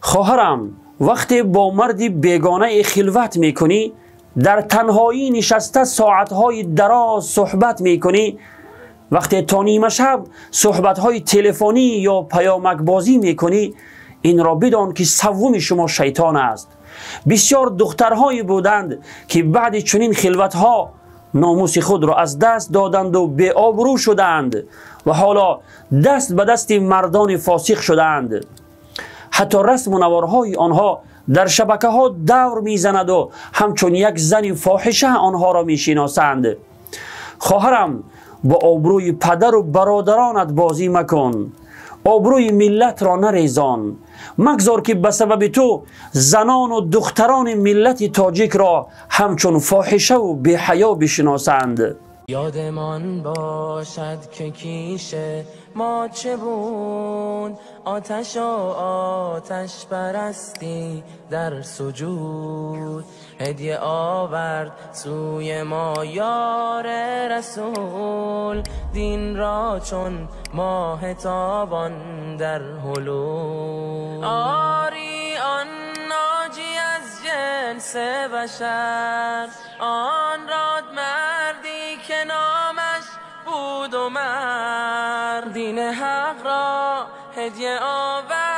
Хоҳарам, вақте бо марди бегонае хилват мекунӣ, дар танҳоӣ нишаста соатҳои дароз суҳбат мекунӣ, вақте то нимашаб суҳбатҳои телефонӣ ё паёмакбозӣ мекунӣ, инро бидон, ки саввуми шумо шайтон аст. Бисёр духтарҳое буданд, ки баъди чунин хилватҳо номуси худро аз даст доданду беобрӯ шуданд ва ҳоло даст ба дасти мардони фосиқ шуданд. Ҳатто расму наворҳои онҳо дар шабакаҳо давр мезанаду ҳамчун як зани фоҳиша онҳоро мешиносанд. Хоҳарам, бо обрӯи падару бародаронат бозӣ макун, обрӯи миллатро нарезон. Магзор, ки ба сабаби ту занону духтарони миллати тоҷикро ҳамчун фоҳишаву беҳаё бишиносанд. Ёдмон бошад, ки кише мо чه بود، آتش و آتش پرستی در سجود. هدیه آورد سوی ما یار رسول، دین را چون ماه تابان در حلول. آری، آن ناجی از جنس بشر، آن راد مردی که نامش بود عمر. دین حق را هدیه آورد.